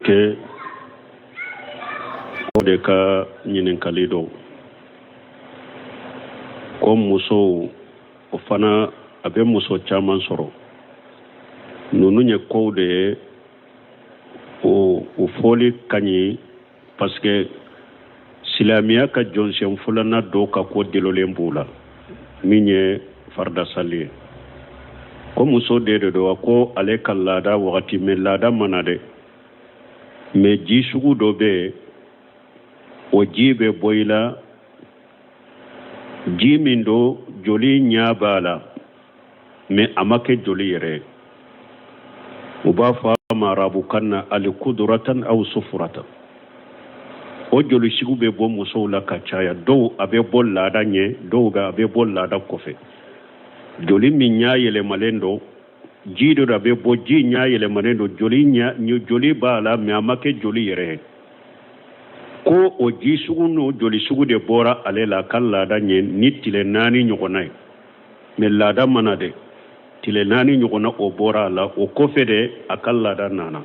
Kɛ o de ka ɲininkali don ko musow o fana a bɛ muso caman sɔrɔ. Ninnu ye kow de ye, o fɔli ka ɲi, parce que silamɛya ka jɔsen filanan dɔw ka ko dulonlen b'u la, min ye faridasali ye. Ko muso de don, a ko ale ka laada wagati, mais laada ma na dɛ, mais ji sugu dɔ bɛ yen, o ji bɛ bɔ i la, ji min don joli ɲɛ b'a la, mais a ma kɛ joli yɛrɛ ye. U b'a fɔ a ma arabukan na alikuduratan aw sufuratan. O joli sugu bɛ bɔ musow la ka caya. Dɔw a bɛ bɔ laada ɲɛ, dɔw bɛ a bɛ bɔ laada kɔfɛ. Joli min ɲɛ yɛlɛmalen don, ji dɔ a bɛ bɔ, ji ɲɛ yɛlɛmalen don, joli ɲɛ, joli b'a la, mais a ma kɛ joli yɛrɛ ye. Ko o ji sugu n'o joli sugu de bɔra ale la ka laada ɲɛ ni tile 4 ɲɔgɔnna ye, mais laada ma na dɛ. Tile 4 ɲɔgɔnna o bɔra a la, o kɔfɛ de a ka laada nana.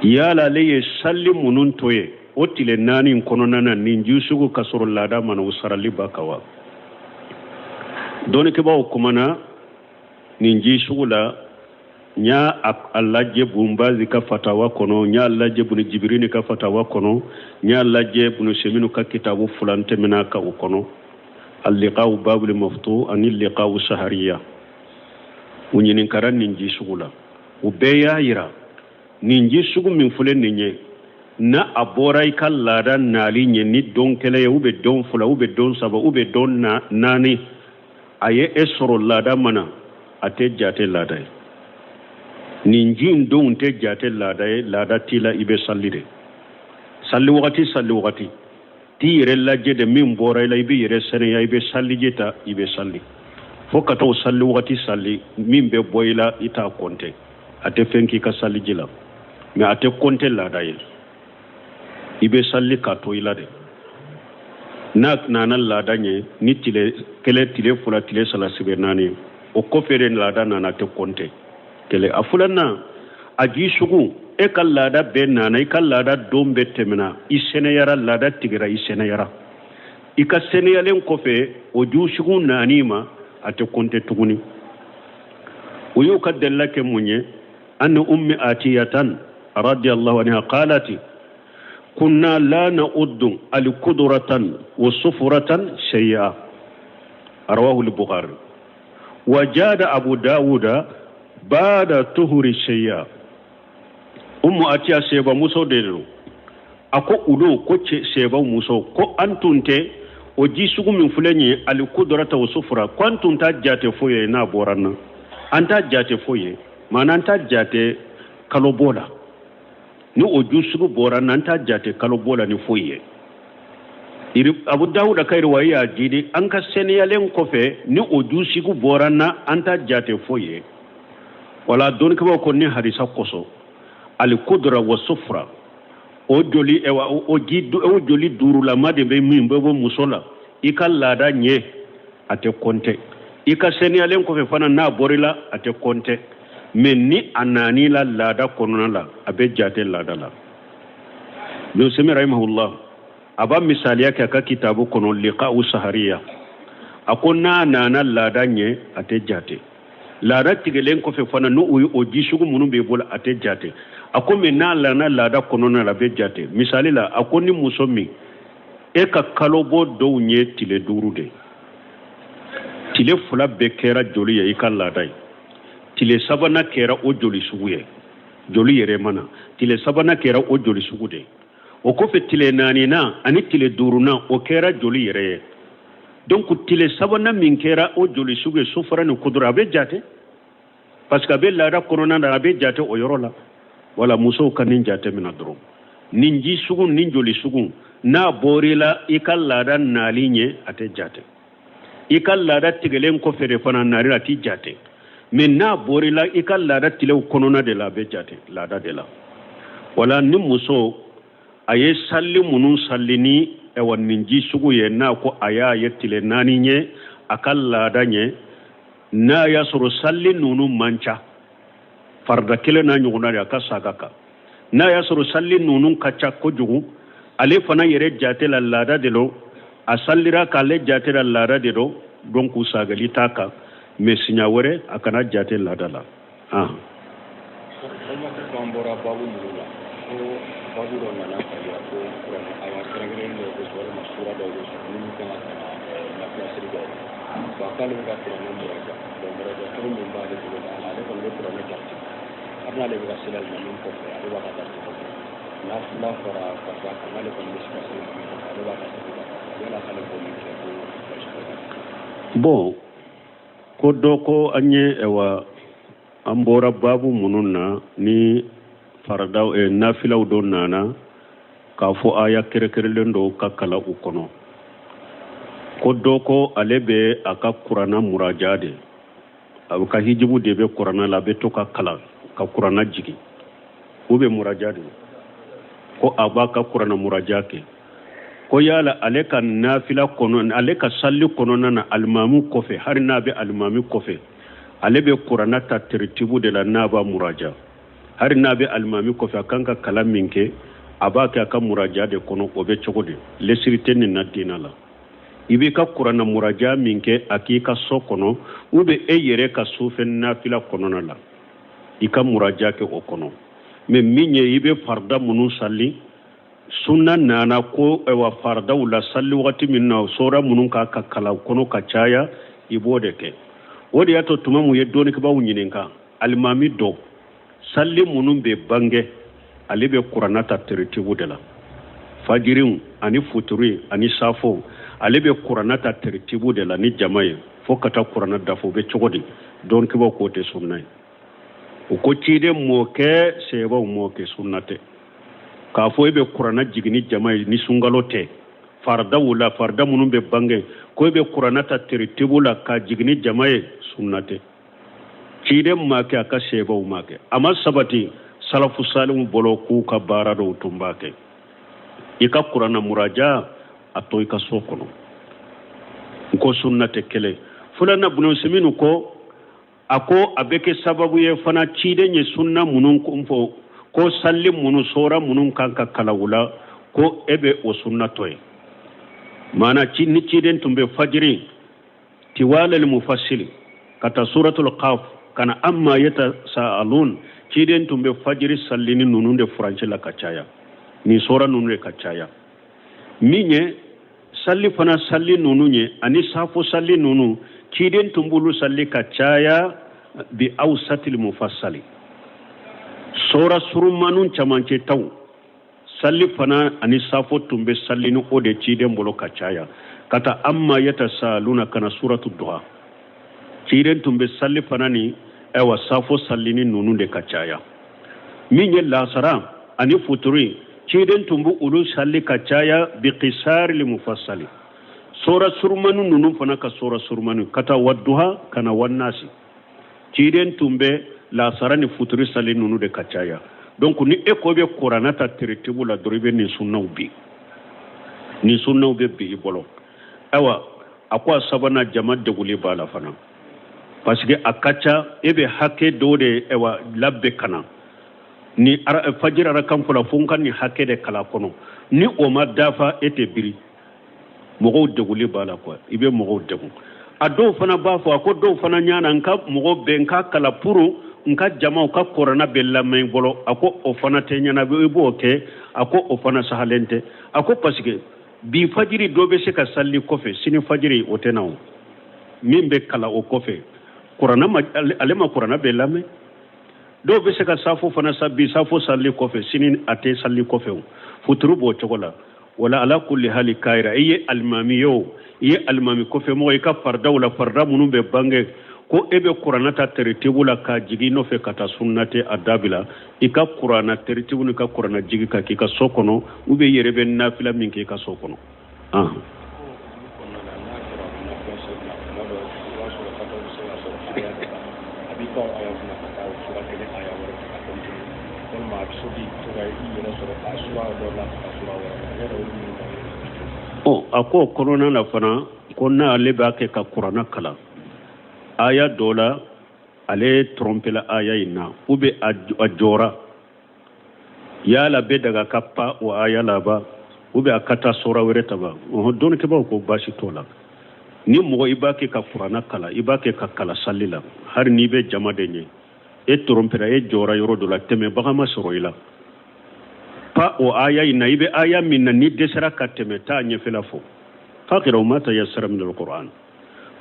Yala ale ye sali minnu to ye o tile 4 kɔnɔna na nin ji sugu ka sɔrɔ laada ma na, o sarali b'a kan wa? Dɔnnikɛbaaw kumana nin ji sugu la. N y'a a lajɛ Bunbazi ka fatawa kɔnɔ, n y'a lajɛ Bunu Jibirini ka fatawa kɔnɔ, n y'a lajɛ Bunu Seminu ka kitabu fila tɛmɛna ka o kɔnɔ, alliqaw babul maftu ani liqaw sahariya. U ɲininkara nin ji sugu la, u bɛɛ y'a yira nin ji sugu min filɛ nin ye, n'a a bɔra i ka laada nali ɲɛ ni don kelen ye, ou bien don 2, ou bien don 3, ou bien don 4, a ye e sɔrɔ laada ma na, a tɛ jate laada ye. Nin ji in donw tɛ jate laada ye, laada t'i la, i bɛ sali de. Sali wagati, sali wagati t'i yɛrɛ lajɛ de, min bɔra i la, i b'i yɛrɛ saniya, i bɛ saliji ta, i bɛ sali fo ka taa o sali wagati sali. Min bɛ bɔ i la, i t'a kɔnte, a tɛ fɛn k'i ka saliji la, mais a tɛ kɔnte laada ye. I bɛ sali k'a to i la de. N'a nana laada ɲɛ ni tile 1, tile 2, tile 3, sibɛ 4, o kɔfɛ de laada nana, a tɛ kɔnte. Kelen a filanan, a ji sugu, e ka laada bɛɛ nana, i ka laada don bɛɛ tɛmɛna, i sɛnɛyara, laada tigɛra, i sɛnɛyara. I ka sɛnɛyalen kɔfɛ, o ji sugu nan'i ma, a tɛ kɔnte tuguni. U y'u ka dalila kɛ mun ye? An ummi atiyatan radiyallahu anha qalati kunna la na'uddu al-kudratan wa sufratan shay'a, rawahu al-bukhari. Wa jada abu dawuda ba'da tuhuri shay'a. Ummu Atiya seba muso de don. A ko olu ko seba muso ko an tun tɛ o ji sugu min filɛ nin ye, alikudrata wa sufura, ko an tun t'a jate foyi ye n'a bɔra na, an t'a jate foyi ye, maana an t'a jate kalo bɔ la. Ni o ji sugu bɔra na, an t'a jate kalo bɔ la ni foyi ye. Abu Dawuda ka riwaya y'a jidi, an ka sɛnɛyalen kɔfɛ, ni o ji sugu bɔra na, an t'a jate foyi ye. Wala dɔnnikɛbaaw ko ni hadisa kosɔn, alikudra wa sufra, o joli, ɛwa, o ji, o joli duurulama de bɛ min bɛ bɔ muso la i ka laada ɲɛ, a tɛ kɔnte. I ka sɛnɛyalen kɔfɛ fana, n'a bɔr'i la, a tɛ kɔnte. Mais ni a nan'i la laada kɔnɔna la, a bɛ jate laada la. Ibn Semi rahimahullah a b'a misaliya kɛ a ka kitabu kɔnɔ liqa'u sahariya. A ko n'a nana laada ɲɛ, a tɛ jate. Laada tigɛlen kɔfɛ fana, n'o ye o ji sugu minnu b'i bolo, a tɛ jate. A ko mais n'a nana laada kɔnɔna la, a bɛ jate. Misali la, a ko ni muso min e ka kalo bɔ dɔw ye tile 5 de, tile 2 bɛɛ kɛra joli ye i ka laada ye, tile sabanan kɛra o joli sugu ye, joli yɛrɛ ma na, tile sabanan kɛra o joli sugu de ye, o kɔfɛ tile naaninan ani tile duurunan, o kɛra joli yɛrɛ ye. Donc tile sabanan min kɛra o joli sugu ye, sufara ni kudura, a bɛ jate, parce que a bɛ laada kɔnɔna na, a bɛ jate o yɔrɔ la. Wala musow ka nin jate minɛ dɔrɔn, nin ji sugu nin joli sugu, n'a bɔr'i la i ka laada nali ɲɛ, a tɛ jate. I ka laada tigɛlen kɔfɛ de fana nali, a tɛ jate. Mais n'a bɔr'i la i ka laada tilew kɔnɔna de la, a bɛ jate laada de la. Wala ni muso a ye sali minnu sali ni ɛwa nin ji sugu ye, n'a ko a y'a ye tile 4 ɲɛ a ka laada ɲɛ, n'a y'a sɔrɔ sali ninnu man ca, farida kelen n'a ɲɔgɔnna de, a ka saga kan. N'a y'a sɔrɔ salli ninnu ka ca kojugu, ale fana yɛrɛ jate la laada de don, a sallira k'ale jate la laada de don, donc sagali t'a kan. Mais siɲɛ wɛrɛ a kana jate laada la. Balimakɛ ko an bɔra babu minnu la, ko babu dɔ nana ka yira ko kuranɛ aya kɛrɛnkɛrɛnnen dɔw bɛ sɔrɔ walima sura dɔw bɛ sɔrɔ minnu kan ka kalan nafila siri dɔw la. Bon, k'ale bɛ ka kuranɛ muraja, bon, muraja cogo min b'ale bolo la, ale kɔni bɛ kuranɛ tariti hali n'ale bɛ ka seli alimami kɔfɛ, ale b'a ka tariti kɔfɛ. N'a fɔra farida kan, n'ale kɔni bɛ se ka seli alimami kɔfɛ, ale b'a ka seli ka yala k'ale b'o min kɛ, ko basi foyi t'a la. Bon, ko dɔ ko an ye, ayiwa, an bɔra babu minnu na ni faradaw nafilaw dɔ nana k'a fɔ aya kɛrɛkɛrɛlen dɔw ka kalan u kɔnɔ, ko dɔ ko ale bɛ a ka kuranna muraja de, a bɛ ka hijibu de bɛ kuranna la, a bɛ to ka kalan ka kuranna jigin, u bɛ muraja de, ko a b'a ka kuranna muraja kɛ, ko yala ale ka nafila kɔnɔ, ale ka salli kɔnɔna na alimamu kɔfɛ, hali n'a bɛ alimami kɔfɛ, ale bɛ kuranna ta teritibu de la n'a b'a muraja, hali n'a bɛ alimami kɔfɛ, a kan ka kalan min kɛ, a b'a kɛ a ka muraja de kɔnɔ, o bɛ cogo di? Lesiri tɛ nin na diina la. I b'i ka kuranna muraja min kɛ, a k'i ka so kɔnɔ ou bien e yɛrɛ ka sufɛ nafila kɔnɔna la, i ka muraja kɛ o kɔnɔ. Mais min ye i bɛ farida minnu sali, sunna nana ko ayiwa faridaw la sali wagati min na, sora minnu ka ka kalan kɔnɔ ka caya, i b'o de kɛ. O de y'a to tuma mun ye dɔnnikɛbaaw ɲininka, alimami dɔ salli minnu bɛ bange, ale bɛ kuranna ta teritibu de la, fajiriw ani futuri ani safo, ale bɛ kuranna ta teritibu de la ni jama ye fo ka taa kuranna dafa, o bɛ cogo di? Dɔnnikɛbaaw k'o tɛ sunna ye. U ko ciden m'o kɛ, sebaw m'o kɛ, sunna tɛ k'a fɔ e bɛ kuranna jigin ni jama ye ni sunkalo tɛ. Faridaw la, farida minnu bɛ bange, ko e bɛ kuranna ta teritibu la k'a jigin ni jama ye, sunna tɛ. Ciden m'a kɛ, a ka sebaw m'a kɛ, a ma sabati salafu salimu bolo k'u ka baara dɔw tun b'a kɛ. I ka kuranna muraja, a to i ka so kɔnɔ, n ko sunna tɛ. Kelen filanan, Bunu Siminu ko a ko a bɛ kɛ sababu ye fana, ciden ye sunna minnu fɔ ko salli minnu sora minnu kan ka kalan u la, ko e bɛ o sunna to yen. Maana ni ciden tun bɛ fajiri tiwalal mufassili ka taa suratul qaf ka na amma yatasaalun, ciden tun bɛ fajiri salli ni ninnu de furancɛ la ka caya, nin sora ninnu de ka caya. Min ye salli fana salli ninnu ye ani safo salli ninnu, ciden tun b'olu salli ka caya bi awsatil mufassali, sora surumanu camancɛ taw salli fana ani safo tun bɛ salli ni o de ciden bolo ka caya, ka taa amma yatasaluna ka na suratu duha, ciden tun bɛ salli fana ni ayiwa safo salli ni ninnu de ka caya. Min ye lasara ani futuri, ciden tun bɛ olu salli ka caya bi qisari mufassali, sora surumanu ninnu fana ka sora surumanu ka taa waduha ka na wannasi, ciden tun bɛ lasara ni futuri salli ninnu de ka caya. Donc ni e ko bɛ kuranna ta teritibu la dɔrɔn, i bɛ nin sunnaw bi, nin sunnaw bɛ bi i bolo. Ayiwa, a ko a sabanan, jama deguli b'a la fana, parce que a ka ca e bɛ hakɛ dɔw de ayiwa labɛn ka na ni fajiri arakan fɔlɔ, fo n ka nin hakɛ de kalan kɔnɔ, ni o ma dafa e tɛ biri, mɔgɔw deguli b'a la quoi, i bɛ mɔgɔw degun. A dɔw fana b'a fɔ a ko dɔw fana ɲana n ka mɔgɔ bɛn n ka kalan pour n ka jamaw ka kuranna bɛ lamɛn i bolo, a ko o fana tɛ ɲɛnabɔ, i b'o kɛ, a ko o fana sahalen tɛ. A ko parce que bi fajiri dɔ bɛ se ka salli kɔfɛ, sini fajiri o tɛ na, o min bɛ kalan o kɔfɛ kuranna ma, ale ma kuranna bɛ lamɛn. Dɔw bɛ se ka safo fana sa, bi safo salli kɔfɛ, sini a tɛ salli kɔfɛ, o futuru b'o cogo la. Wala ala kulli hali kayira, i ye alimami ye o, i ye alimami kɔfɛ mɔgɔ, i ka faridaw la, farida minnu bɛ bange ko e bɛ kuranna ta teritibu la k'a jigin i nɔfɛ ka taa, sunna tɛ, a dabila. I ka kuranna teritibu ni ka kuranna jigi ka k'i ka so kɔnɔ, ou bien i yɛrɛ bɛ nafila min kɛ i ka so kɔnɔ. A ko kɔnɔna na fana ko n'ale b'a kɛ ka kuranna kalan aya dɔ la, ale tɔrɔmpela aya in na ou bien a jɔra. Yala bɛ daga ka pan o aya la ba ou bien a ka taa sura wɛrɛ ta ba? Ɔhɔn, dɔnnikɛbaaw ko baasi t'o la. Ni mɔgɔ i b'a kɛ ka kuranna kalan, i b'a kɛ ka kalan sali la, hali n'i bɛ jama de ɲɛ, e torompera, e jɔra yɔrɔ dɔ la, tɛmɛbaga ma sɔrɔ i la, pan o aya in na. I bɛ aya min na, n'i dɛsɛra ka tɛmɛ, taa ɲɛfɛla fɔ, faqra'u ma tayassara min alquran,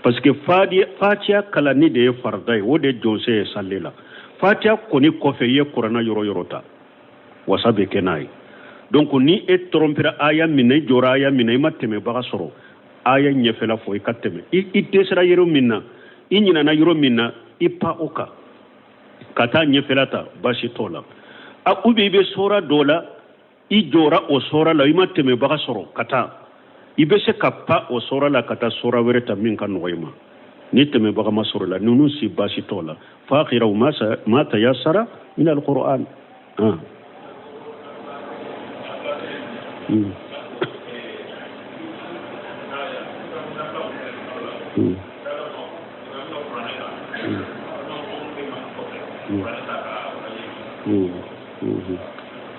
parce que fatiya kalanni de ye farida ye, o de jɔnse ye sali la. Fatiya kɔni kɔfɛ, i ye kuranna yɔrɔ yɔrɔ ta, wasa bɛ kɛ n'a ye. Donc ni e tɔrɔnpera aya min na, i jɔra aya min na, i ma tɛmɛbaga sɔrɔ, aya ɲɛfɛla fɔ i ka tɛmɛ. I dɛsɛra yɔrɔ min na, i ɲinana yɔrɔ min na, i pan o kan ka taa ɲɛfɛla ta, baasi t'o la. A ou bien i bɛ sɔra dɔ la, i jɔra o sɔra la, i ma tɛmɛbaga sɔrɔ ka taa, i bɛ se ka pan o sɔra la ka taa sɔra wɛrɛ ta min ka nɔgɔ i ma, ni tɛmɛbaga ma sɔrɔ la. Ninnu si baasi t'o la. Faqra'u ma tayassara min alquran. Ah.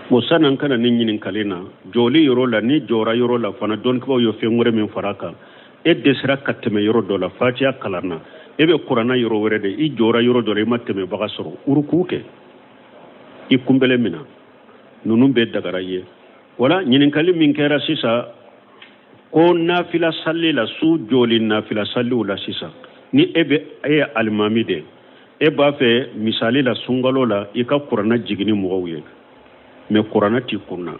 Bon, sanni an ka na nin ɲininkali na, jɔli yɔrɔ la, ni jɔra yɔrɔ la fana, dɔnnikɛbaaw ye fɛn wɛrɛ min fara a kan. E dɛsɛra ka tɛmɛ yɔrɔ dɔ la fatiya kalan na, e bɛ kuranna yɔrɔ wɛrɛ de, i jɔra yɔrɔ dɔ la, i ma tɛmɛbaga sɔrɔ, uruku kɛ, i kunbɛlɛ minɛ, ninnu bɛɛ dagara i ye. Wala ɲininkali min kɛra sisan ko nafila sali la, su jɔli nafila saliw la sisan, ni e bɛ e ye alimami de, e b'a fɛ misali la sunkalo la i ka kuranna jigin ni mɔgɔw ye, mais kuranna t'i kun na,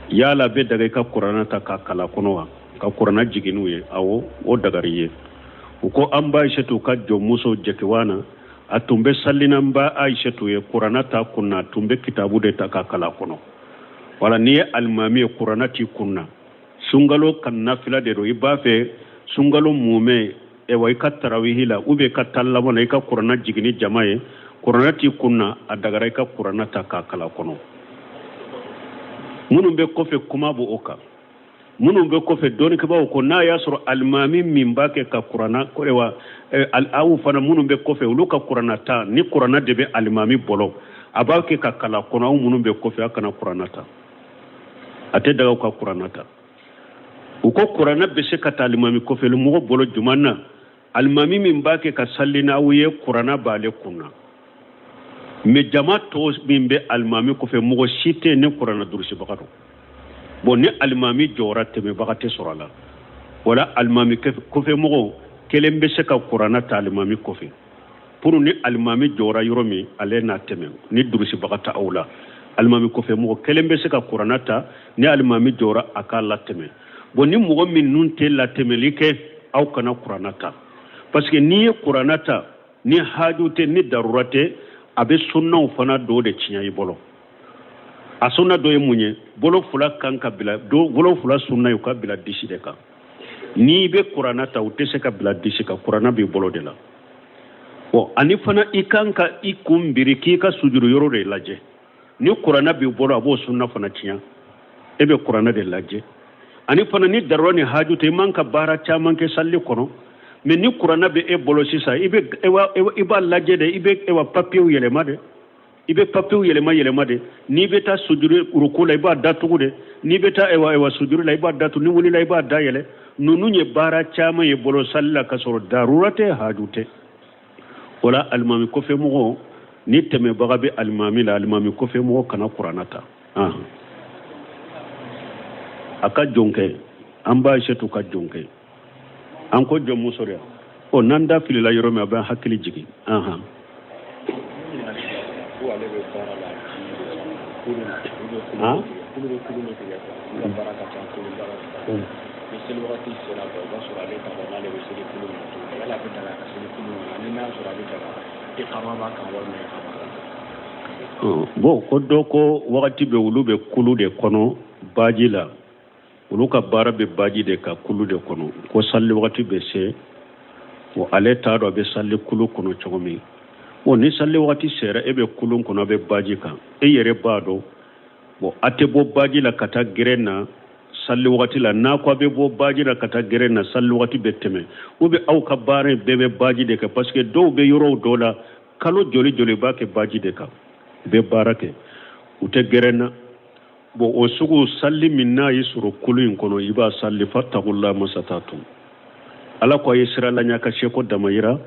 yala bɛ daga i ka kuranna ta k'a kalan kɔnɔ wa, ka kuranna jigin n'u ye? Awɔ, o dagara i ye. U ko an ba Ayisetu ka jɔnmuso Jɛkiwana, a tun bɛ sali n'an ba Ayisetu ye, kuranna t'a kun na, a tun bɛ kitabu de ta k'a kalan kɔnɔ. Wala n'i ye alimami ye, kuranna t'i kun na, sunkalo ka nafila de don, i b'a fɛ sunkalo mumɛ, ewa i ka tarawihi la ou bien i ka tan laban na, i ka kuranna jigin ni jama ye, kuranna t'i kun na, a dagara i ka kuranna ta k'a kalan kɔnɔ. Minnu bɛ kɔfɛ, kuma b'o kan. Minnu bɛ kɔfɛ, dɔnnikɛbaaw ko n'a y'a sɔrɔ alimami min b'a kɛ ka kuranna, ewa aw fana minnu bɛ kɔfɛ, olu ka kuranna ta, ni kuranna de bɛ alimami bolo, a b'a kɛ ka kalan kɔnɔ, aw minnu bɛ kɔfɛ, a kana kuranna ta, a tɛ daga aw ka kuranna ta. U ko kuranna bɛ se ka ta alimami kɔfɛ mɔgɔ bolo jumɛn na? Alimami min b'a kɛ ka sali n'aw ye, kuranna b'ale kun na, mais jama tɔ min bɛ alimami kɔfɛ, mɔgɔ si tɛ ni kuranna durusibaga don. Bon, ni alimami jɔra, tɛmɛbaga tɛ sɔrɔ a la. Wala alimami kɔfɛ mɔgɔ kelen bɛ se ka kuranna ta alimami kɔfɛ, pour ni alimami jɔra yɔrɔ min, ale n'a tɛmɛ, ni durusibaga ta aw la. Alimami kɔfɛ mɔgɔ kelen bɛ se ka kuranna ta, ni alimami jɔra, a k'a latɛmɛ. Bon, ni mɔgɔ minnu tɛ latɛmɛli kɛ, aw kana kuranna ta, parce que n'i ye kuranna ta, ni haju tɛ, ni darura tɛ, a bɛ sunnaw fana dɔ de tiɲɛ i bolo. A sunna dɔ ye mun ye? Bolo fila kan ka bila, bolo fila sunna ye u ka bila disi de kan. N'i bɛ kuranna ta, u tɛ se ka bila disi kan, kuranna b'i bolo de la. Bon, ani fana i kan ka i kun biri k'i ka sujuru yɔrɔ de lajɛ. Ni kuranna b'i bolo, a b'o sunna fana tiɲɛ, e bɛ kuranna de lajɛ. Ani fana ni darura ni haju tɛ, i man ka baara caman kɛ sali kɔnɔ. Mais ni kuranna bɛ e bolo sisan, i bɛ i b'a lajɛ de, i bɛ ewa papiyew yɛlɛma de, i bɛ papiyew yɛlɛma yɛlɛma de. N'i bɛ taa sujuru ruku la, i b'a datugu de. N'i bɛ taa ewa ewa sujuru la, i b'a datugu. Ni wulila, i b'a dayɛlɛ. Ninnu ye baara caman ye bolo sali la ka sɔrɔ darura tɛ, haju tɛ. O la alimami kɔfɛ mɔgɔ, ni tɛmɛbaga bɛ alimami la, alimami kɔfɛ mɔgɔ kana kuranna ta. A ka jɔnkɛ, an ba Ayisetu ka jɔnkɛ, an ko jɔnmuso de. Ɔ, n'an da filila yɔrɔ min, a bɛ hakili jigin. Ko ale bɛ baara la kulu bɛ kulu tigɛ, ka baara ka ca, kulu baara. Ni seli wagati sera, i b'a sɔrɔ ale t'a dɔn n'ale bɛ seli kulu min na cogo min, yala a bɛ daga ka seli kulu min na, ni n'a sɔrɔ a bɛ daga iqama b'a kan walima iqama t'a kan? Bon, ko dɔ ko wagati bɛ olu bɛ kulu de kɔnɔ baji la, olu ka baara bɛ baji de kan kulu de kɔnɔ, ko sali wagati bɛ se, bon, ale t'a dɔn a bɛ sali kulu kɔnɔ cogo min. Bon, ni sali wagati sera, e bɛ kulun kɔnɔ, a bɛ baji kan, e yɛrɛ b'a dɔn, bon, a tɛ bɔ baji la ka taa gɛrɛn na sali wagati la. N'a ko a bɛ bɔ baji la ka taa gɛrɛn na, sali wagati bɛ tɛmɛ. Ou bien aw ka baara in bɛɛ bɛ baji de kan, parce que dɔw bɛ yɔrɔw dɔ la, kalo joli joli b'a kɛ baji de kan, u bɛ baara kɛ. U tɛ gɛrɛn na. Bon, o sugu salli min n'a y'i sɔrɔ kulu in kɔnɔ, i b'a salli. Fattaqullaha masatatum, Ala ko a ye siran Ala ɲɛ ka seko damayira.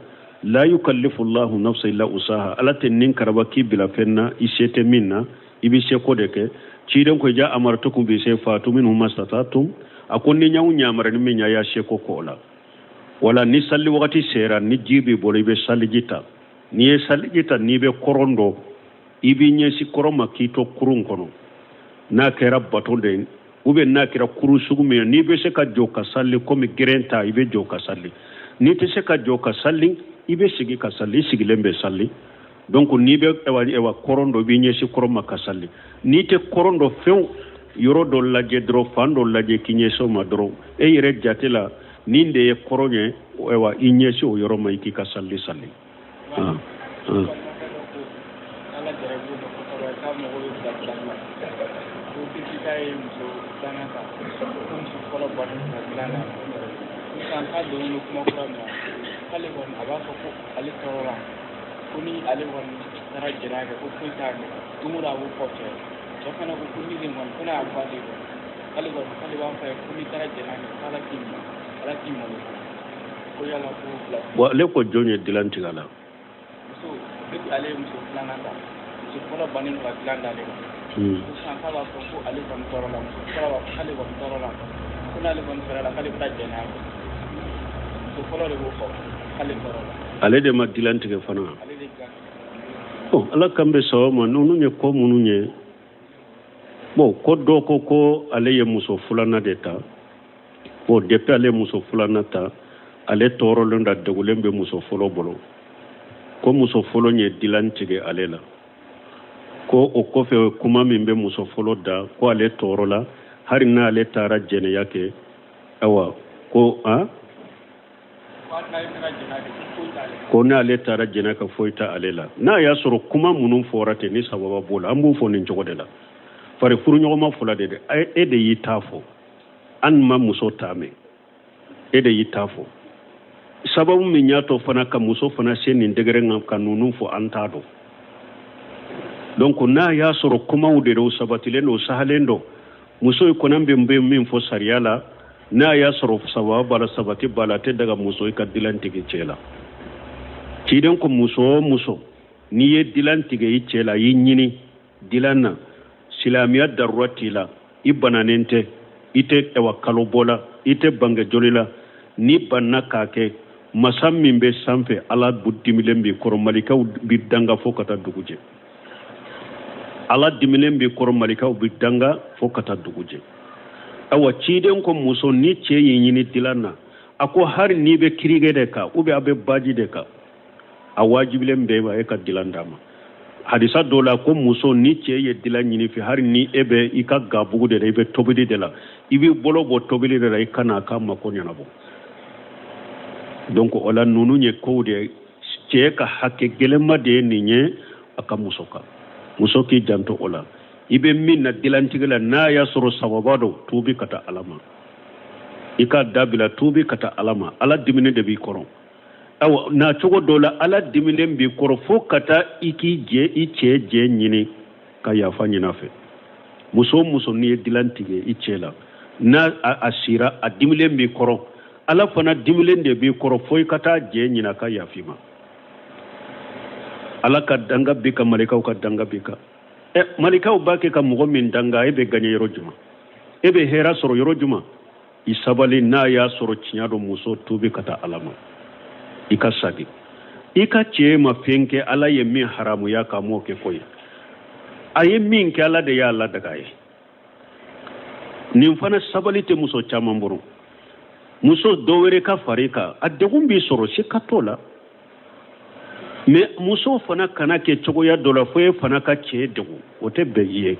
La yukallifu llahu nafsa illa usaha, Ala tɛ nin karaba k'i bila fɛn na i se tɛ min na, i bɛ seko de kɛ. Ciden ko iza amartukum bi shay fatu minhu masatatum, a ko ni n y'aw yamari ni min ye, a y'a seko k'o la. Wala ni salli wagati sera, ni ji b'i bolo, i bɛ saliji ta. N'i ye saliji ta, n'i bɛ kɔrɔn dɔn, i b'i ɲɛsin kɔrɔn ma k'i to kurun kɔnɔ. N'a kɛra bato de ye ou bien n'a kɛra kurun sugu min ye, n'i bɛ se ka jɔ ka sali komi gɛrɛn ta, i bɛ jɔ ka sali. N'i tɛ se ka jɔ ka sali, i bɛ sigi ka sali, i sigilen bɛ sali. Donc n'i bɛ ewa kɔrɔn dɔn, i b'i ɲɛsin kɔrɔn ma ka sali. N'i tɛ kɔrɔn dɔn, fɛn yɔrɔ dɔ lajɛ dɔrɔn, fan dɔ lajɛ k'i ɲɛsin o ma dɔrɔn. E yɛrɛ jate la nin de ye kɔrɔn ye, ewa i ɲɛsin o yɔrɔ ma, i k'i ka sali sali. Ah, ah. Ala jarabi dɔ kosɛbɛ k'a mago bɛ bilasirali la, ko depuis k'a ye muso filanan ta, ko muso fɔlɔ bannen ka dilan na sisan, k'a donnen don kuma kura min na, k'ale kɔni a b'a fɔ ko ale tɔɔrɔla, ko ni ale kɔni taara jɛnɛya kɛ, ko foyi t'a kɛ. Don o don a b'o fɔ cɛ ye. Cɛ fana ko ko ni de kɔni ko n'a y'a fɔ ale kɔni, k'ale kɔni k'ale b'a fɔ a ye ko n'i taara jɛnɛya kɛ, k'Ala k'i minɛ, Ala k'i malo fana. Ko yala ko bila. Bon, ale ko jɔn ye dilan tigɛ a la? Muso, depuis ale ye muso filanan ta, muso fɔlɔ bannen don ka dilan d'ale ma. Ko sisan k'a b'a fɔ ko ale kɔni tɔɔrɔ la, muso fɔlɔ b'a fɔ k'ale kɔni tɔɔrɔ la, ko n'ale kɔni fɛrɛ la, k'ale bɛ taa jɛnɛya kɛ. Muso fɔlɔ de b'o fɔ k'ale tɔɔrɔ la. Ale de ma dilan tigɛ fana? Ale de dilan tigɛ. Bon, Ala k'an bɛn sawaba ma. Ninnu ye ko minnu ye, bon, ko dɔ ko ko ale ye muso filanan de ta. Bon, depuis ale muso filanan ta, ale tɔɔrɔlen da degulen bɛ muso fɔlɔ bolo, ko muso fɔlɔ ye dilan tigɛ ale la, ko o kɔfɛ kuma min bɛ muso fɔlɔ da, ko ale tɔɔrɔ la, hali n'ale taara jɛnɛya kɛ, awa ko a ko n'ale taara jɛnɛ kɛ, foyi tɛ ale la. N'a y'a sɔrɔ kuma minnu fɔra ten, ni sababa b'o la, an b'o fɔ nin cogo de la. Fari furuɲɔgɔnma fila de dɛ, e de y'i ta fɔ, an ma muso ta mɛn, e de y'i ta fɔ. Sababu min y'a to fana ka muso fana se nin degré kan ka ninnu fɔ, an t'a dɔn. Donc n'a y'a sɔrɔ kumaw de don, sabatilen don, sahalen don, muso ye kɔnɔ bɛ min fɔ sariya la, n'a y'a sɔrɔ sababa b'a la, sabati b'a la, a tɛ daga muso i ka dilan tigɛ cɛ la. Ciden ko muso o muso, n'i ye dilan tigɛ i cɛ la, i ɲini dilan na, silamɛya darura t'i la, i bananen tɛ, i tɛ ɛwa kalo bɔ la, i tɛ bange joli la, n'i banna k'a kɛ, masa min bɛ sanfɛ Ala dimilen b'i kɔrɔ, malikaw b'i danga fo ka taa dugu jɛ. Ala dimilen b'i kɔrɔ, malikaw b'i danga fo ka taa dugu jɛ. Awa ciden ko muso, ni cɛ y'i ɲini dilan na, a ko hali n'i bɛ kirige de kan ou bien a bɛ baji de kan, a wajibilen bɛ ma e ka dilan d'a ma. Hadisa dɔ la ko muso, ni cɛ ye dilan ɲini fɛ, hali ni e bɛ i ka gabugu de la, i bɛ tobili de la, i b'i bolo bɔ tobili de la, i ka na a ka mako ɲɛnabɔ. Donc o la ninnu ye kow de ye, cɛ ka hakɛ gɛlɛnba de ye nin ye a ka muso kan. Muso k'i janto o la, i bɛ min na dilantigɛ la, n'a y'a sɔrɔ sababa don, tuubi ka taa Ala ma, i ka dabila, tuubi ka taa Ala ma. Ala diminen de b'i kɔrɔ. Awa na cogo dɔ la, Ala diminen b'i kɔrɔ fo ka taa i k'i jɛ, i cɛ jɛ ɲini ka yafa ɲini a fɛ. Muso o muso, n'i ye dilan tigɛ i cɛ la, n'a a sira, a dimilen b'i kɔrɔ, Ala fana dimilen de b'i kɔrɔ fo i ka taa jɛ ɲini a ka yafa i ma. Ala ka danga b'i kan, malikaw ka danga b'i kan. Ɛ, malikaw b'a kɛ ka mɔgɔ min danga, e bɛ gaɲɛ yɔrɔ jumɛn? E bɛ hɛrɛ sɔrɔ yɔrɔ jumɛn? I sabali, n'a y'a sɔrɔ tiɲɛ don, muso, tuubi ka taa Ala ma, i ka sagi. I ka cɛ ma fɛn kɛ Ala ye min haramuya k'a m'o kɛ ko ye. A ye min kɛ, Ala de y'a ladaga ye. Nin fana sabali tɛ muso caman bolo. Muso dɔ wɛrɛ ka fara i kan, a degun b'i sɔrɔ, sika t'o la. Mais muso fana kana kɛ cogoya dɔ la fo e fana ka cɛ degun, o tɛ bɛn i ye.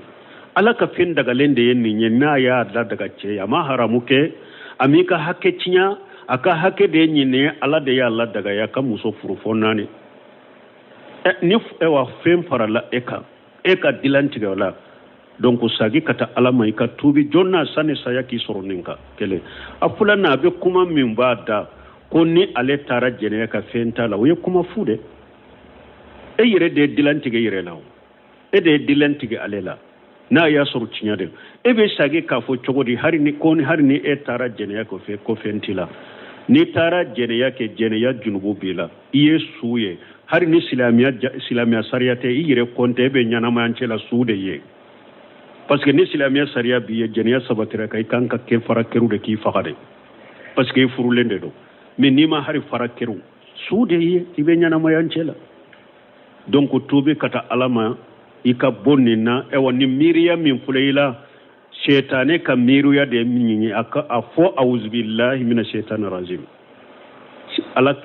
Ala ka fɛn dagalen de ye nin ye, n'a y'a ladaga cɛ ye, a ma haramu kɛ, a m'i ka hakɛ tiɲɛ, a ka hakɛ de ye nin ye, Ala de y'a ladaga ye a ka muso furu fo naani. Ni wa fɛn farala e kan, e ka dilan tigɛ o la. Donc sagi ka taa Ala ma, i ka tuubi joona sani saya k'i sɔrɔ. Nin ka kelen. A filanan, a bɛ kuma min b'a da ko ni ale taara jɛnɛya ka fɛn t'a la, o ye kuma fu de. E yɛrɛ de ye dilan tigɛ yɛrɛ la o. E de ye dilan tigɛ ale la. N'a y'a sɔrɔ tiɲɛ de, e bɛ sagi k'a fɔ cogo di? Hali ni ko hali ni e taara jɛnɛya kɔfɛ, ko fɛn t'i la. N'i taara jɛnɛya kɛ, jɛnɛya junubu b'i la, i ye su ye. Hali ni silamɛya sariya tɛ, i yɛrɛ kɔntɛ, e bɛ ɲɛnamaya cɛ la, su de ye. Parce que ni silamɛya sariya b'i ye, jɛnɛya sabatira kan, i kan ka kɛ fara keru de k'i faga de, parce que i furulen de don. Mais n'i ma hali fara keru, su de ye, i bɛ ɲɛnamaya cɛ la. Donc tuubi ka taa Ala ma, i ka bɔ nin na. Ayiwa, ni miiriya min filɛ i la, sɛtanɛ ka miiriya de ye min ye, a ka a fɔ awuzubilahi mina sɛtani rajim. Ala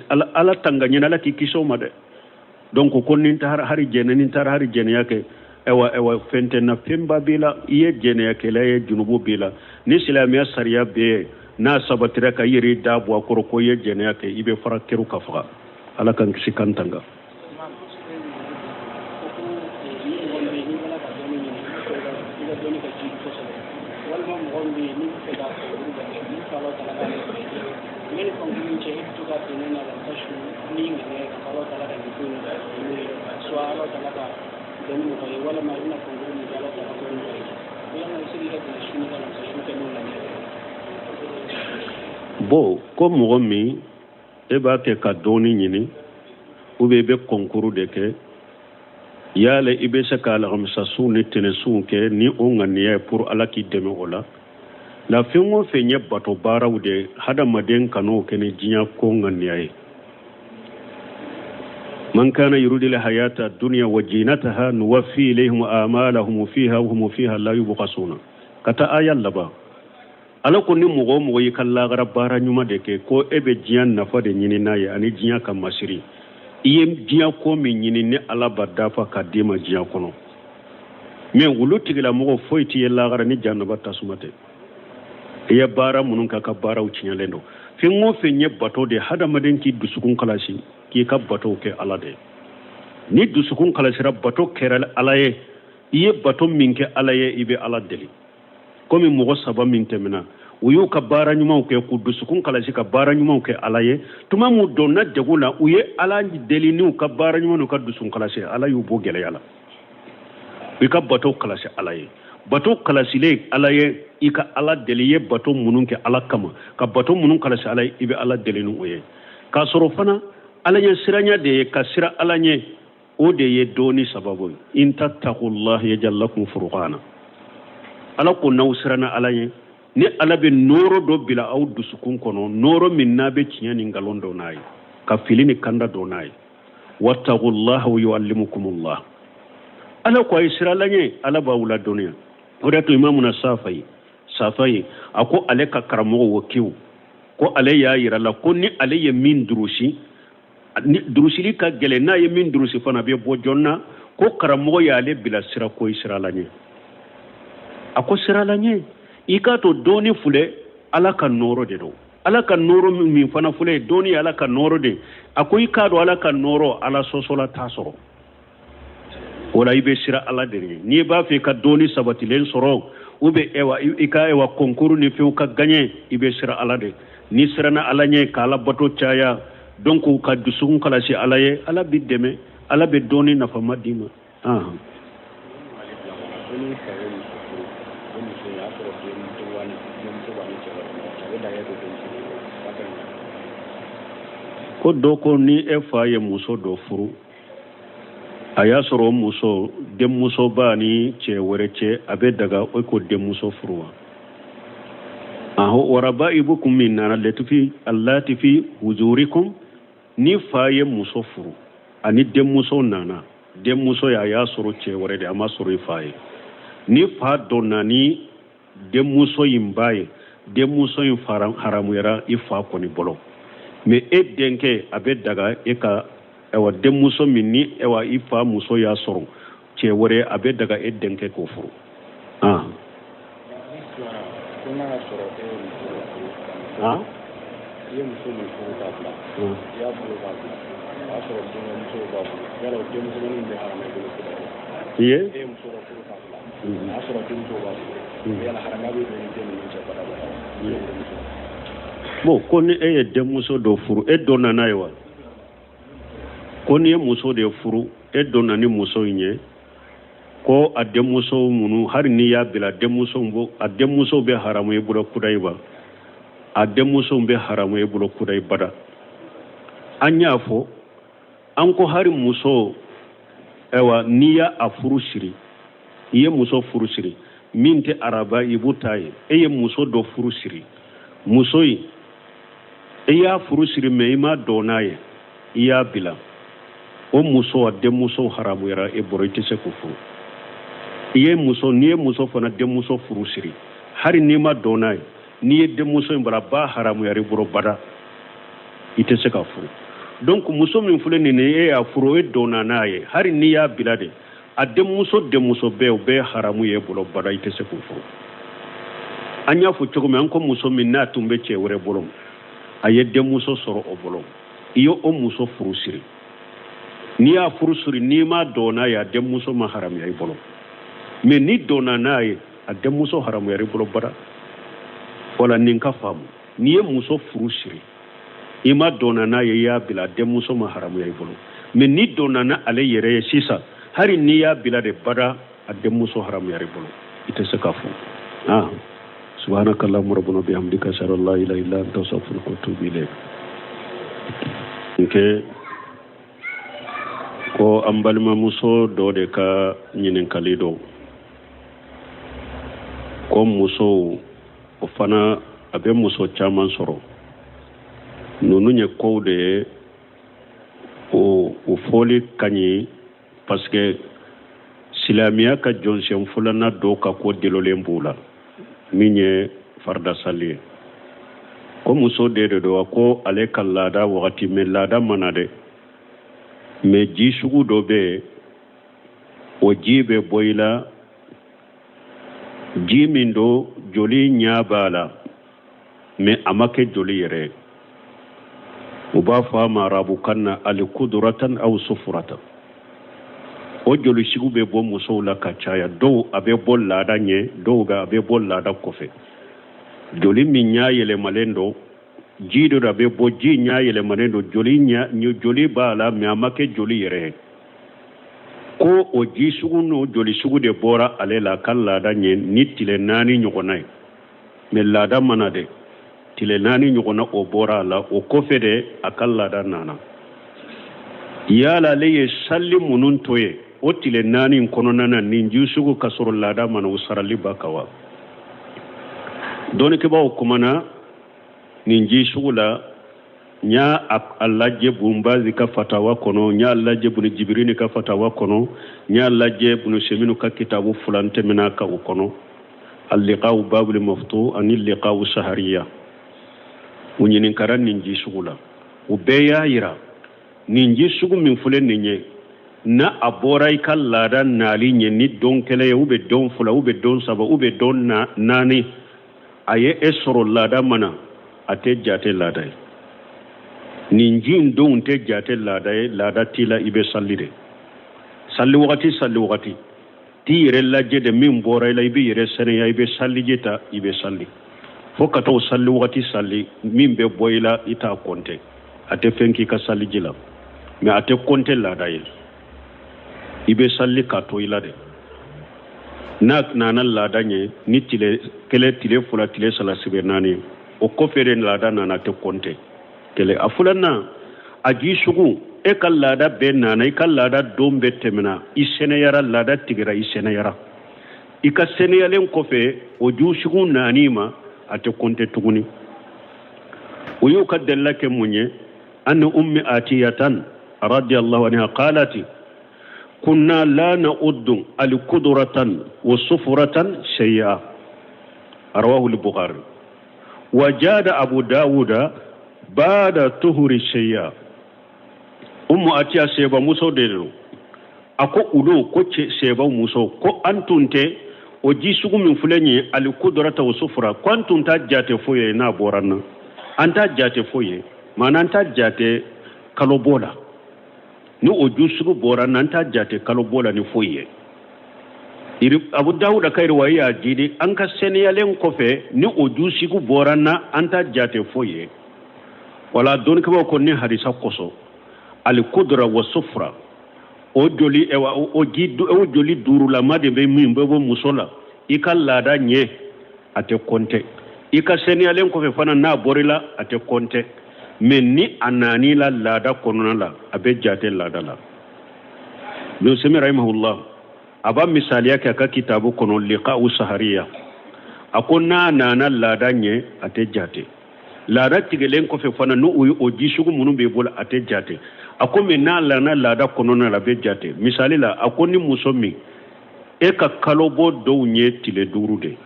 ala ala tanga ɲini, Ala k'i kisi o ma dɛ. Donc ko ni n taara hari jɛnɛ, ni n taara hari jɛnɛya kɛ, ayiwa, fɛn tɛ n na, fɛnba b'i la. I ye jɛnɛyakɛla ye, junubu b'i la. Ni silamɛya sariya bɛ yen, n'a sabatira ka i yɛrɛ da bɔ a kɔrɔ ko i ye jɛnɛya kɛ, i bɛ fara keru ka faga. Ala k'an kisi k'an tanga. Bon, ko mɔgɔ min e b'a kɛ ka dɔɔni ɲini, ou bien i bɛ concours de kɛ, yala i bɛ se ka alamisasunw ni tɛnɛsunw kɛ ni o ŋaniya ye pour Ala k'i dɛmɛ o la? La fɛn o fɛn ye bato baaraw de, hadamaden kan'o kɛ ni diɲɛ ko ŋaniya ye. Man kana yuridu hayata dunya wa jinataha nuwaffi ilayhim a'malahum fiha wa hum fiha la yubkhasuna. Ka taa aya laban, Ala ko ni mɔgɔ o mɔgɔ y'i ka lagara baara ɲuman de kɛ, ko e bɛ diɲɛ nafa de ɲini n'a ye ani diɲɛ ka masiri, i ye diɲɛ ko min ɲini, ni Ala b'a dafa ka d'i ma diɲɛ kɔnɔ. Mais olu tigilamɔgɔ foyi t'i ye lagara ni janaba tasuma tɛ. I ye baara minnu kɛ, ka baaraw tiɲɛlen don. Fɛn o fɛn ye bato de, hadamaden k'i dusukun kalasi k'i ka batow kɛ Ala de. Ni dusukun kalasira, bato kɛra Ala ye, i ye bato min kɛ Ala ye, i bɛ Ala deli. Komi mɔgɔ saba min tɛmɛna, u y'u ka baara ɲumanw kɛ k'u dusukun kalasi ka baara ɲumanw kɛ Ala ye. Tuma min donna degun la, u ye Ala deli n'u ka baara ɲuman n'u ka dusukun kalasi, Ala y'u bɔ gɛlɛya la. I ka bato kalasi Ala ye, bato kalasilen Ala ye, i ka Ala deli. I ye bato minnu kɛ Ala kama, ka bato minnu kalasi Ala ye, i bɛ Ala deli ni o ye. K'a sɔrɔ fana Ala ɲɛ siranya de ye, ka sira Ala ɲɛ, o de ye dɔɔni sababu ye. In tattaqullaha yaj'al lakum furqana. Ala ko n'aw siranna Ala ɲɛ, ni Ala bɛ nɔɔrɔ dɔ bila aw dusukun kɔnɔ, nɔɔrɔ min n'a bɛ tiɲɛ ni nkalon dɔn n'a ye, ka fili ni kanda dɔn n'a ye. Wattaqullaha wa yu'allimukumullah. Ala ko a ye sira Ala ɲɛ, Ala b'aw ladɔnniya. O de y'a to Imamuna Safayi, a ko ale ka karamɔgɔ Wakiw ko ale y'a yira la ko ni ale ye min durusi, ni durusili ka gɛlɛn, n'a ye min durusi fana, a bɛ bɔ joona. Ko karamɔgɔ y'ale bila sira ko i sira la ɲɛ. A ko sira la ɲɛ, i k'a to dɔɔni filɛ, Ala ka nɔɔrɔ de don. Ala ka nɔɔrɔ min fana filɛ, dɔɔni ye Ala ka nɔɔrɔ de. A ko i k'a dɔn Ala ka nɔɔrɔ, Ala sɔsɔla t'a sɔrɔ. O la i bɛ sira Ala de ɲɛ. N'i b'a fɛ i ka dɔɔni sabatilen sɔrɔ, ou bien ewa i ka ewa concours ni fɛnw ka gagner, i bɛ sira Ala de. N'i siranna Ala ɲɛ, ka Ala bato caya, donc ka dusukun kalasi Ala ye, Ala b'i dɛmɛ, Ala bɛ dɔɔni nafama d'i ma. Ko dɔ ko ni e fa ye muso dɔ furu, a y'a sɔrɔ o muso denmuso b'a ni cɛ wɛrɛ cɛ, a bɛ daga e ko denmuso furu wa? Aho warabaibukum min nana latifi allati fi hujurikum. Ni fa ye muso furu ani denmuso nana, denmuso ye a y'a sɔrɔ cɛ wɛrɛ de, a ma sɔrɔ i fa ye. Ni fa donna ni denmuso in ba ye, denmuso in haramuyara i fa kɔni bolo. Mais e denkɛ, a bɛ daga e ka ayiwa denmuso min ni ayiwa i fa muso y'a sɔrɔ cɛ wɛrɛ, a bɛ daga e denkɛ k'o furu. Ko n'a y'a sɔrɔ e ye muso dɔ furu, i ye muso min furu k'a bila, i y'a furu k'a bila, o y'a sɔrɔ denmuso b'a bolo, yala o denmusomanin bɛ haramuya i bolo cogo di? I ye? E ye muso dɔ furu k'a bila, o y'a sɔrɔ denmuso b'a bolo, yala haramuya bɛ don ni den ninnu cɛ bada bada wa? Bon, ko ni e ye denmuso dɔ furu, e donna n'a ye wa? Ko n'i ye muso de furu, e donna ni muso in ye, Ko a denmuso minnu, hali n'i y'a bila, denmuso a denmuso bɛ haramu i bolo kudayi wa? A denmuso bɛ haramu i bolo kudayi bada. An y'a fɔ, an ko hali muso, ayiwa, n'i y'a a furu siri, i ye muso furu siri min tɛ araba ibu ta ye, e ye muso dɔ furu siri, muso in e y'a furu siri, mɛ i ma dɔn n'a ye, i y'a bila, o muso a denmuso haramuyara e bolo, i tɛ se k'o furu. I ye muso, n'i ye muso fana denmuso furu siri, hali n'i ma dɔn n'a ye, n'i ye denmuso in bara, ba haramuyara i bolo bada, i tɛ se ka furu. Donc muso min filɛ nin ye, e y'a furu, e dɔnna n'a ye, hali n'i y'a bila de, a denmuso denmuso bɛɛ, o bɛɛ haramu ye bolo bada, i tɛ se k'o furu. An y'a fɔ cogo min, an ko muso min n'a tun bɛ cɛ wɛrɛ bolo, a ye denmuso sɔrɔ o bolo, i ye o muso furu siri, n'i y'a furu siri, n'i ma dɔn n'a ye, a denmuso ma haramuya i bolo. Mɛ n'i dɔnna n'a ye, a denmuso haramuyara i bolo bada. Wala nin ka faamu, n'i ye muso furu siri, i ma dɔnna n'a ye, i y'a bila, a denmuso ma haramuya i bolo. Mɛ n'i dɔnna na ale yɛrɛ ye sisan, hali n'i y'a bila de, bada a denmuso haramuyara i bolo, i tɛ se k'a furu. Ah, subhanaka allahumma rabbana bihamdika, ashhadu an la ilaha illa anta, astaghfiruka wa atubu ilayk. Nke ko an balimamuso dɔ de ka ɲininkali don ko musow, o fana a bɛ muso caman sɔrɔ. Ninnu ye kow de ye, o fɔli ka ɲi, parce que silamɛya ka jɔnsen filanan dɔw ka ko delolen b'u la, min ye farida sali ye. Ko muso de de don, ko ale ka laada wagati, mɛ laada mana dɛ, mɛ ji sugu dɔ bɛ yen, o ji bɛ bɔ i la, ji min don joli ɲɛ b'a la, mɛ a ma kɛ joli yɛrɛ ye. U b'a fɔ a ma arabukan na alikudratan aw sufuratan. O joli sugu bɛ bɔ musow la ka caya. Dɔw a bɛ bɔ laada ɲɛ, dɔw bɛ a bɛ bɔ laada kɔfɛ. Joli min ɲɛ yɛlɛmalen don, ji dɔ a bɛ bɔ, ji ɲɛ yɛlɛmalen don, joli ɲɛ, joli b'a la, mɛ a ma kɛ joli yɛrɛ ye. Ko o ji sugu n'o joli sugu de bɔra ale la ka laada ɲɛ ni tile 4 ɲɔgɔnna ye, mɛ laada mana dɛ, tile 4 ɲɔgɔnna o bɔra a la, o kɔfɛ de a ka laada nana. Yala ale ye sali minnu to ye o tile 4 kɔnɔna na, nin ji sugu ka sɔrɔ laada mana, o sarali ba kan wa? Dɔnnikɛbaaw kumana nin ji sugu la. N y'a a lajɛ Bunbazi ka fatawa kɔnɔ, n y'a lajɛ Buni Jibirini ka fatawa kɔnɔ, n y'a lajɛ Bunu Seminu ka kitabu fila n tɛmɛna ka o kɔnɔ, alliqaw babul maftu ani liqaw sahariya. U ɲininkara nin ji sugu la, u bɛɛ y'a yira nin ji sugu min filɛ nin ye, n'a a bɔra i ka laada nali ɲɛ ni don kelen ye, u bɛ don 2, u bɛ don 3, u bɛ don 4, a ye e sɔrɔ laada mana, a tɛ jate laada ye. Nin ji in donw tɛ jate laada ye, laada t'i la, i bɛ sali de, sali wagati, sali wagati t'i yɛrɛ lajɛ de, min bɔra i la, i b'i yɛrɛ saniya, i bɛ saliji ta, i bɛ sali fo ka t'o sali wagati sali. Min bɛ bɔ i la, i t'a kɔnte, a tɛ fɛn k'i ka saliji la, mɛ a tɛ kɔnte laada ye. I bɛ sali k'a to i la de. N'a nana laada ɲɛ ni tile 1, tile 2, tile 3, sibiri 4, o kɔfɛ de laada nana, tɛ kɔnte. Kelen a filanan, a ji sugu, e ka laada bɛɛ nana, i ka laada don bɛɛ tɛmɛna, i sɛnɛyara, laada tigɛra, i sɛnɛyara. I ka sɛnɛyalen kɔfɛ, o ji sugu nan'i ma, a tɛ kɔnte tuguni. O y'u ka dalila kɛ mun ye? An ummi atiyatan radiyallahu anha qalati kunna la na'uddu al-qudratan wa sufratan shay'a, rawahu al-bukhari. Wa jada Abu Dawuda ba'da tuhuri shay'a. Ummu Atiya seba muso de don. A ko olu ko seba muso ko an tun tɛ o ji sugu min filɛ nin ye, al-qudrata wa sufra, ko an tun t'a jate foyi ye n'a bɔra n na, an t'a jate foyi ye, maana an t'a jate kalo bɔ la. Ni o ji sugu bɔra n na, an t'a jate kalo bɔ la ni foyi ye. Abu Dawuda ka riwaya y'a jidi, an ka sɛnɛyalen kɔfɛ, ni o ji sugu bɔra n na, an t'a jate foyi ye. Wala dɔnnikɛbaaw ko ni hadisa kosɔn, al-qudra wa sufra, o O joli, o ji, o joli duurulama de bɛ min bɛ bɔ muso la i ka laada ɲɛ, a tɛ kɔntɛ. I ka seniyalen kɔfɛ fana, n'a bɔr'i la, a tɛ kɔntɛ. Mais ni a nan'i la laada kɔnɔna la, a bɛ jate laada la. Ibn Usaymin rahimahullah, a b'a misaliya kɛ a ka kitabu kɔnɔ, Liqa'u Sahariya. A ko n'a nana laada ɲɛ, a tɛ jate. Laada tigɛlen kɔfɛ fana, n'o ye o ji sugu minnu b'i bolo, a tɛ jate. A ko mais n'a nana laada kɔnɔna la, a bɛ jate. Misali la, a ko ni muso min e ka kalobɔ dɔw ye tile 5 de,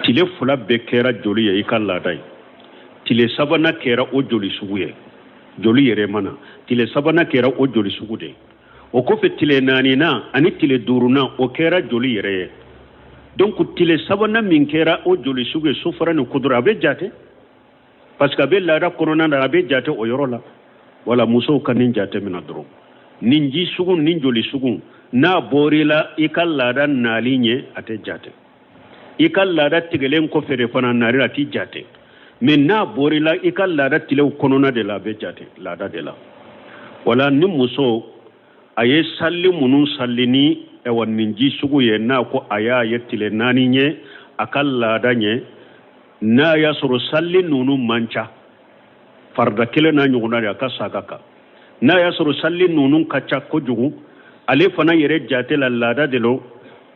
tile 2 bɛɛ kɛra joli ye i ka laada ye, tile sabanan kɛra o joli sugu ye, joli yɛrɛ mana, tile sabanan kɛra o joli sugu de ye, o kɔfɛ tile naaninan ani tile duurunan, o kɛra joli yɛrɛ ye. Donc tile sabanan min kɛra o joli sugu ye, sufara ni kudura, a bɛ jate parce que a bɛ laada kɔnɔna na, a bɛ jate o yɔrɔ la. Wala musow ka nin jate minɛ dɔrɔn, nin ji sugu, nin joli sugu, n'a bɔr'i la i ka laada nali ɲɛ, a tɛ jate. I ka laada tigɛlen kɔfɛ de fana nali, a tɛ jate. Mais n'a bɔr'i la i ka laada tilew kɔnɔna de la, a bɛ jate laada de la. Wala ni muso a ye salli minnu salli ni ɛwa nin ji sugu ye, n'a ko a y'a ye tile 4 ye a ka laada ɲɛ, n'a y'a sɔrɔ salli ninnu man ca, farida kelen n'a ɲɔgɔnna de, a ka saga kan. N'a y'a sɔrɔ salli ninnu ka ca kojugu, ale fana yɛrɛ jate la laada de don,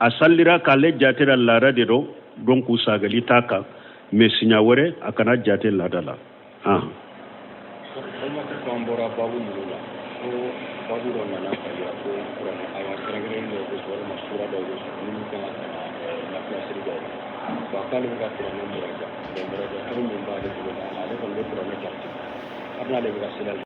a sallira k'ale jate la laada de don, donc sagali t'a kan. Mais siɲɛ wɛrɛ, a kana jate laada la. Balimakɛ ko an bɔra babu minnu la, ko babu dɔ nana ka yira ko kuranɛ aya kɛrɛnkɛrɛnnen dɔw bɛ sɔrɔ, walima sura dɔw bɛ sɔrɔ minnu kan ka kalan lafilasiri dɔw la. Bon, k'ale bɛ ka kuranɛ muraja, bon, muraja cogo min b'ale bolo la, ale kɔni bɛ kuranɛ jate hali n'ale bɛ ka seli.